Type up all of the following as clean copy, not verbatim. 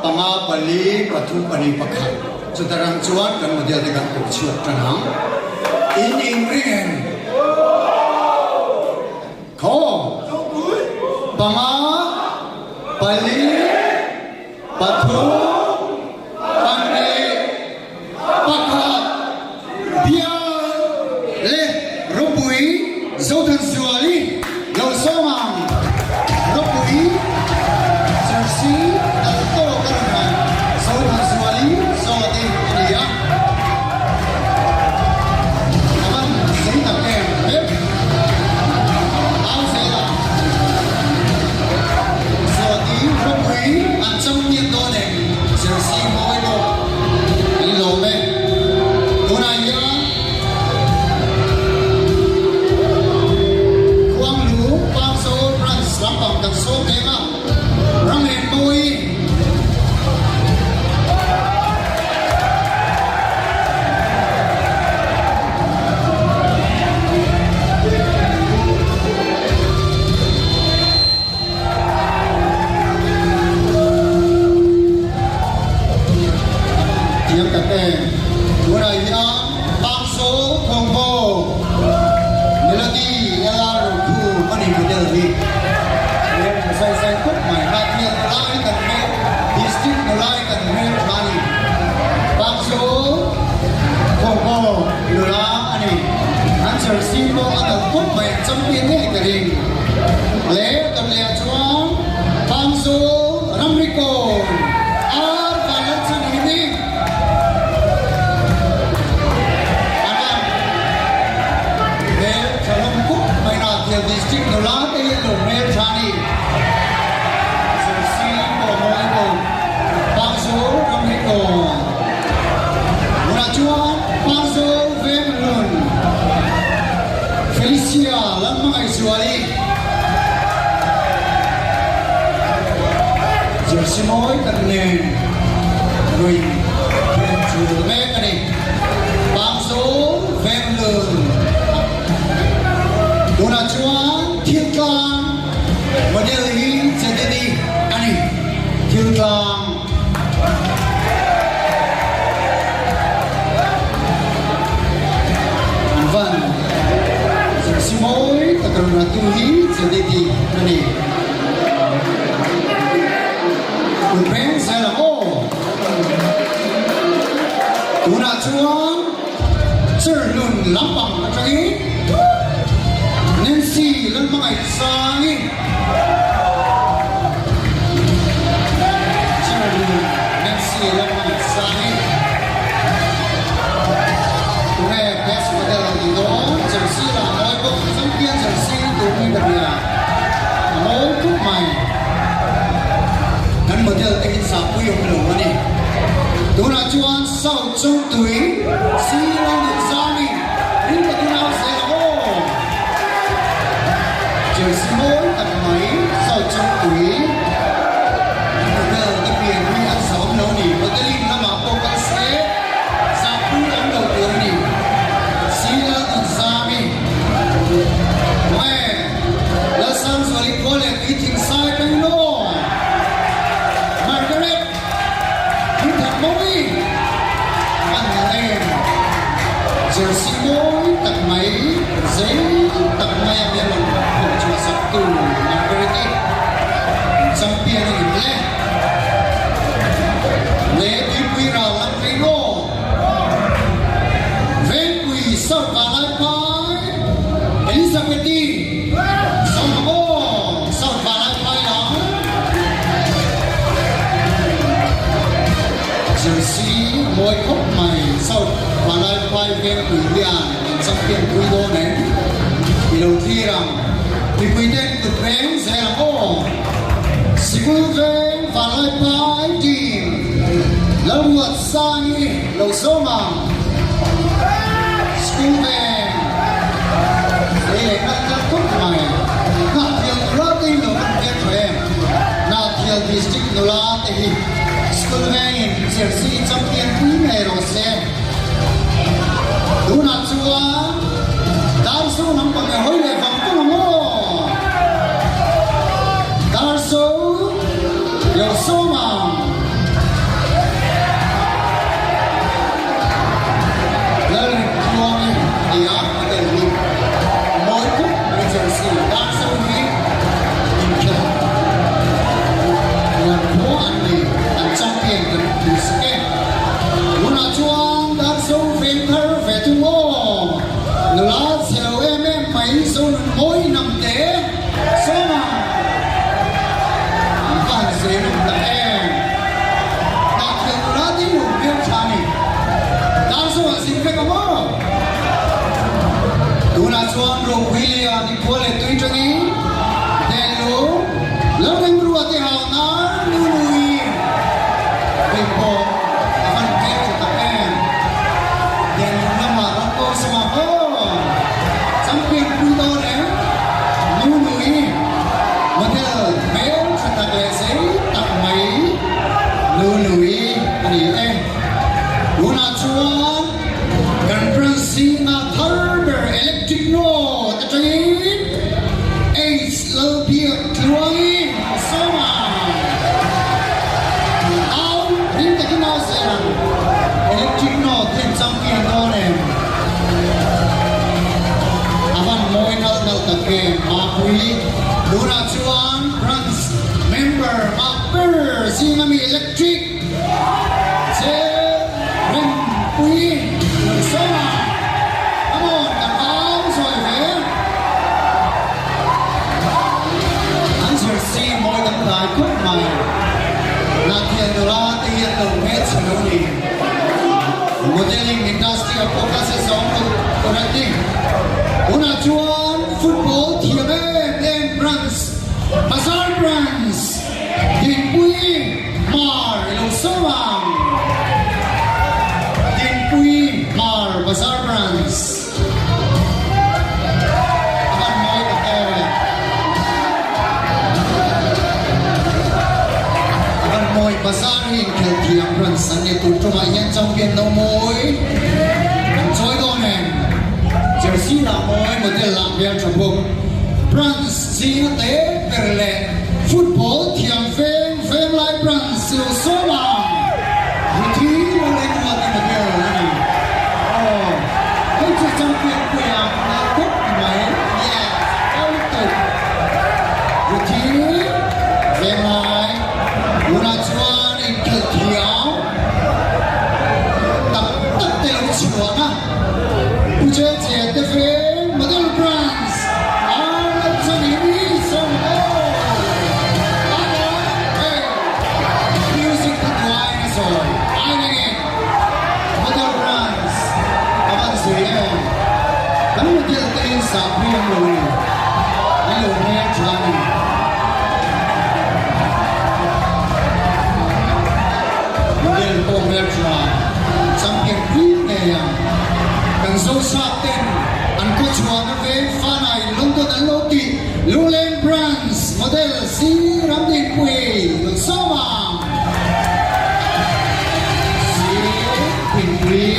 Panga, pali, pathum, pahnih, pakhat. Chuta rang chuan kan model te kan kawp chhuak tan ang. In inring em? Khaw? Panga, pali, pathum, pahnih, pakhat, bial le ropui Zothanzuali lo sawm ang. Ropui jersey nalh tawk a rawn han Zothanzuali zawt hi a ni a. A van zei tak em hle. Au zela Zawti ropui an champion dawn em jersey mawi bawk an lawm e. Tunah hian Khuanglu Pangzawl Branch lampang kan sawm leng a, Ramhen mawi. Thiam tak em. Tunah hian Pangso Thawngbaw Melody LR Rokhu a ni model hi. Hmel tha zai zai khawp mai. Hnahthial nula hi kan hmel, District nula hi kan hmel tha a ni. Pangso Thawngbaw nula a ni. An jersey pawh a nalh khawp mai, an champion ngei ka ring. Le kan leh ah chuan Pangso Ramrikawn Ar Vanlalchhan hi ni. Hmel tha hlawm khup mai na Thial District nula te hi an lo hmel tha a ni. Jersey pawh mawi bawk. Pangzawl Ramrikawn Hmunah chuan Pangzawl Venglun Felicia Lalhmangaihzuali Jersey mawi tak nen ruih hian chul mek a ni. Pangzawl Venglun Tunah chuan thiltlang model hi Chadidi a ni. Thiltlang An van jersey mawi tak rawn ratu hi Chadidi a ni. Kut reng zel ang aw. Tunah chuan Chirhlun lampang atangin Nancy Lalhmangaihsangi Chirhlun Nancy Lalhmangaihsangi Tunge best model ni dawn jersey lah mawi bawk champion jersey tur hi ka hria a mawi khawp mai. Kan model te hi sahpui awm lo a ni. Tunah chuan South Chawngtui Sir Nunzami ring takin au zel ang aw. Jersey mawi tak mai South Chawngtui model te pian hi an sa awm lo a ni. Modeling lamah pawh kal se sahpui awm lo tur a ni. Sir Nunzami Tunge Lalsangzuali khua leh tui thing sai peng law. Margaret Thingthak mawi an leng. Jersey mawi tak mai zei tak mai a mi rawn phawrh chhuah sak tu Margaret i champion a ni hle. Le tuipui ral lam phei law. Vengpui South Vanlaiphai Elizabeth-i Sawmhamaw South Vanlaiphai lam Jersey mawi khawp mai South Vanlaiphai Vengpui hian an champion pui dawn em? I lo thlir ang. Mipui ten kut reng zel ang aw. Sikul veng Vanlaiphai team Lalruat Sangi lo zawm ang. School veng lei leh nalh nalh khawp mai. Hnahthial nula te hi lo kan hriat tha em? Hnahthial district nula te hi school vengin jersey champion pui ngei rawh se. Tunah chuan Darzo lampang e hawi leh vang vang ang aw. Darzo lo zawm ang. Nunui a ni e. Tunah chuan kan branch zinga thar ber Electric Road atangin H Lalbiak Tluangi a sawm a. Au ring takin au zel ang. Electric Road hian champion dawn em? A van mawi nalh nalh tak em Mapui. Tunah chuan branch member mah ber zinga mi Electric Che Rempui lo sawm a. Come on, kan au sawi ve. An jersey mawi dangdai khawp mai. Hnahthia nula te hi an lo hmel chhe lo ni. Modelling industry ah pawh class a zawm lo tur an ni. Tunah chuan football thiam em em branch, Bazar branch, Dinpui Hmar i lo sawm ang. Dinpui Hmar Bazar branch. A van mawi tak em e. A van mawi Bazar hi inkhelh thiam branch an ni tur tumah hian champion no mawi an chawi dawn em. Jersey lah mawi model lah hmel tha bawk. Branch zinga te ber leh football thiam veng veng lai branch ilo sawm ang. Ruthi lo leng ruat i model a ni. Aw hei chu champion pui a nal khawp mai. Yes, mawi lutuk. Ruthi veng lai tunah chuan inkhelh thiam tak tak te lo chhuah a. Pu Che Che te veng model branch ar lo chuan i mi sawm aw. Hey, music kha tuai na sawi ai nge nge model branch a van zui em. Kan model te in sah pui ang lo ni. An lo hmel tha ni. Model pawh hmel tha champion pui ngei ang. Kan Zosap ten an khawchhuahna veng Fanai London an lo tih Lungleng Branch Model Si Ramdinpui lo sawm ang. Si Dinpui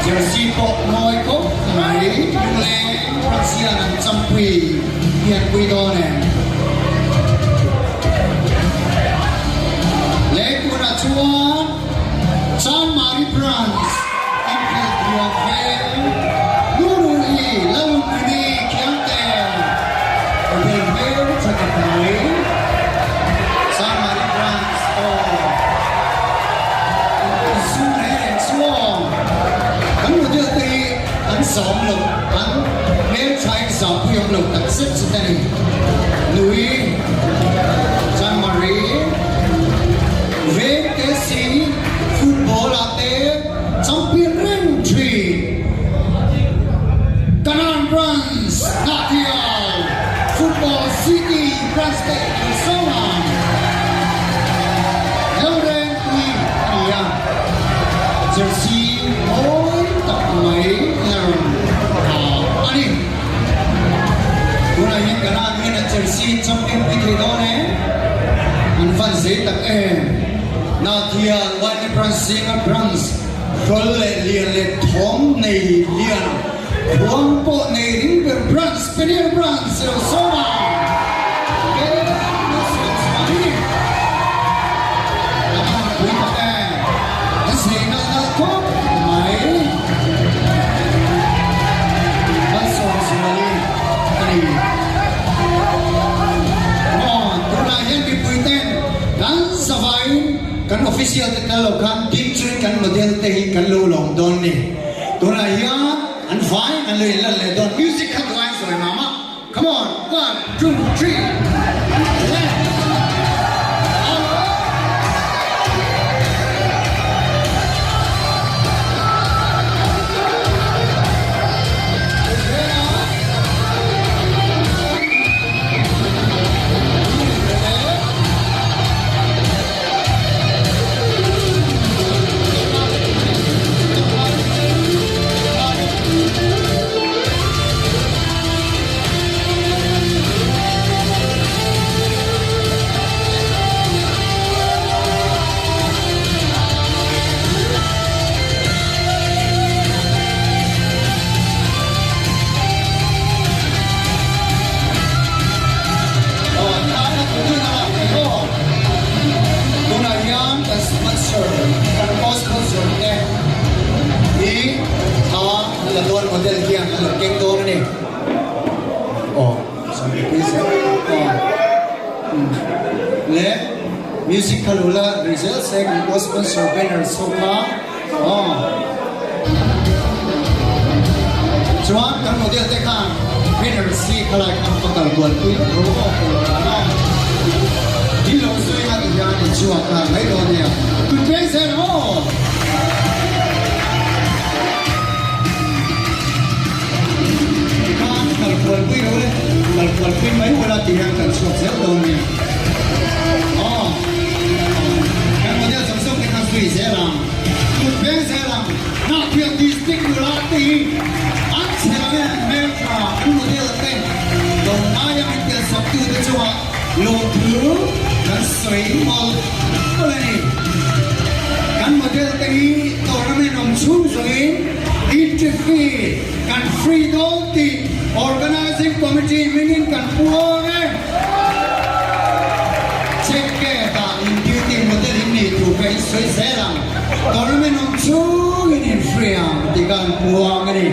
Jersey pawh mawi khawp mai Lungleng Branch hian an champui hian pui dawn em. Lengkunah chuan Chanmari Branch inkhelh thiam veng Nurui Lalungkimi Khiangte hotel hmel tha tak mai Chanmari Branch aw insum reng reng chuan kan hotel te hi an sawm lo an hmeltha in zahpui awm lo tak zet zet a ni. Nui Chanmari Veng te si football ah te champion reng thin. Kanan Branch Hnahthial Football City Branch te an sawm ang. Lorengpui a ni a, jersey mawi tak mai a rawn ha a ni. Tunah hian Kanan hian a jersey champion pui thei dawn e, an van zei tak em. Hnahthial White Branch zinga Branch hlawl leh lian leh thawm nei lian khuang pawh nei ring ber Branch Peniel Branch lo sawm a, Ken Nelson chuan hi a van pui tak em, a zei nalh nalh khawp mai. Malsawmzuali a ni. Aw, tunah hian mipui ten kan zavaiin kan official te tel lo khan ding chuin kan model te hi kan lo lawm dawn ni. Tunah hian an vai an lo inlan leh dawn. Music kha duain sawi mam a. Come on, one, two, three. la dawn model hian a lo keng dawn a ni. Aw, sawm pui zel aw. Le music kha lo la ri zel se kan co-sponsor banner chho kha aw. Chuan kan model te khan banner si khalai khan va kal kual pui ro aw aw. Dil lo zui a ti hian in chhuak a mai dawn nia. Kut peng zel aw. Tikhan kal kual pui lo le, kal kual pui mai ula ti hian kan chhuak zel dawn nia. Aw, kan model zawng zawng te khan zui zel ang, kut veng zel ang, Hnahthial district nula te hi an chhe ang em hmeltha an model te lo ngai ang in tel sak tu te chungah lawmthu kan sawi mawlh mawlh a ni. Kan model te hi tournament awm chhung zawngin entry fee kan free dawn tih organizing committee hmingin kan puang e. Check gate ah in duty model in nih tur ka in sawi zel ang. Tournament awm chhungin in free ang tih kan puang a ni.